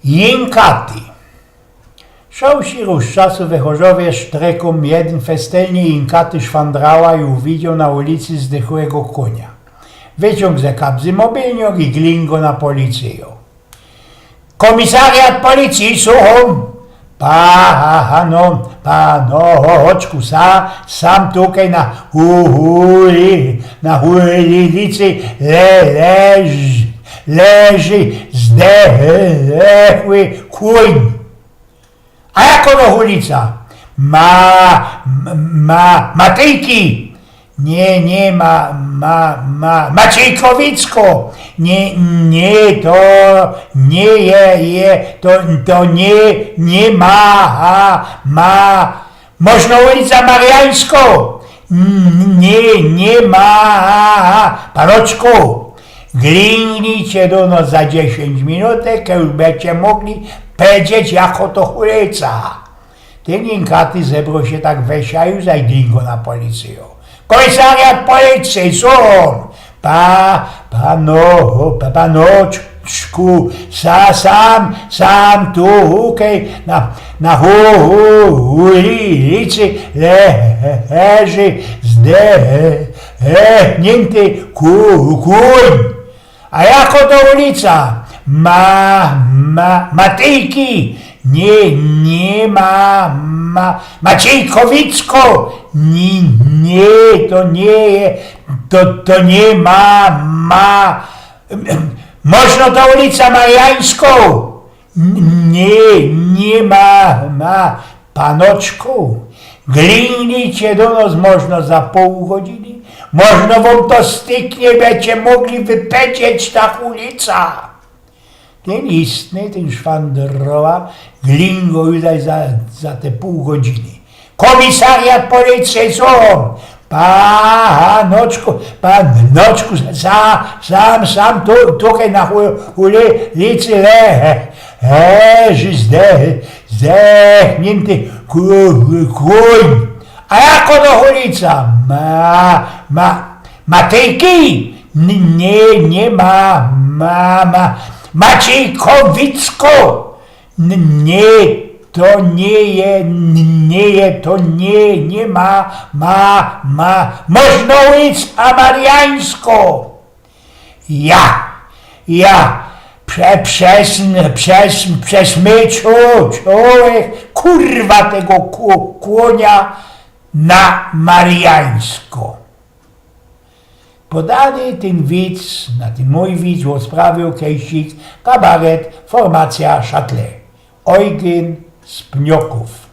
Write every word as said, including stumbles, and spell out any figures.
Jinkaty. Szoł si rōz czasu we Chorzowie sztrekōm, jedyn festelnie jinkaty szwandrała i uwidzioł na ulicy zdychłego kōnia. Wyciōng ze kapzy mobilniok i glin go na policyjõ. Komisariat policyje, suchōm. Pano, panoczku, sa, sam tukej na uli, na ulicy le, leży, leży zdechły kōń. A jako to ulica? Ma, ma, Matyjki. Niy, niy ma, ma, ma, Maciejkowicko. Niy, niy, to niy je, je, to, to niy, niy ma, ha, ma. Może ulica Mariańsko? Niy, niy ma, ha, ha, panoczku. Glingnijcie do nos za dziesiyńć minutek, już bydziecie mogli powiedzieć, jako to ulica. Tyn jinkaty zebroł sie tak we wsi i już zajglingoł na policyjõ. Komisariat policyje, suchōm. Pa, pano, pa, panoczku, sa, sam, sam tukej na, na u, u, ulicy leży zdechniynty kōń. A jako to ulica? Ma, ma, Matyjki. Niy, niy ma, ma, Maciejkowicko. Niy, niy, to niy je, to, to niy ma, ma. Może to ulica Mariańsko? Niy, niy ma, ma, panoczku. Glingnijcie do nos, może za pōł godziny. Może wōm to styknie, bydziecie mogli wypowiedzieć ta ulica. Tyn istny, tyn szwandroła, glingoł już za, za te pōł godziny. Komisariat policyje, suchōm. Panoczku, panoczku, sa, sam, sam tu, tukej na u, ulicy le, leży zde, zdechniynty kō, kōń. A jako to ulica? Ma, ma, Matyjki? Niy, niy ma, ma, ma, Maciejkowicko. Niy, to niy je, niy je, to niy, niy ma, ma, ma. Może ulica Mariańsko. Ja, ja, prze, przez, przez, przez my czu, czułech, kurwa, tego kō, kōnia na Mariańsko. Podany tyn wic, na tyn mōj wic ôdprawiōł kejsik kabaret, formacyjŏ Szakle. Ojgyn z Pniokōw.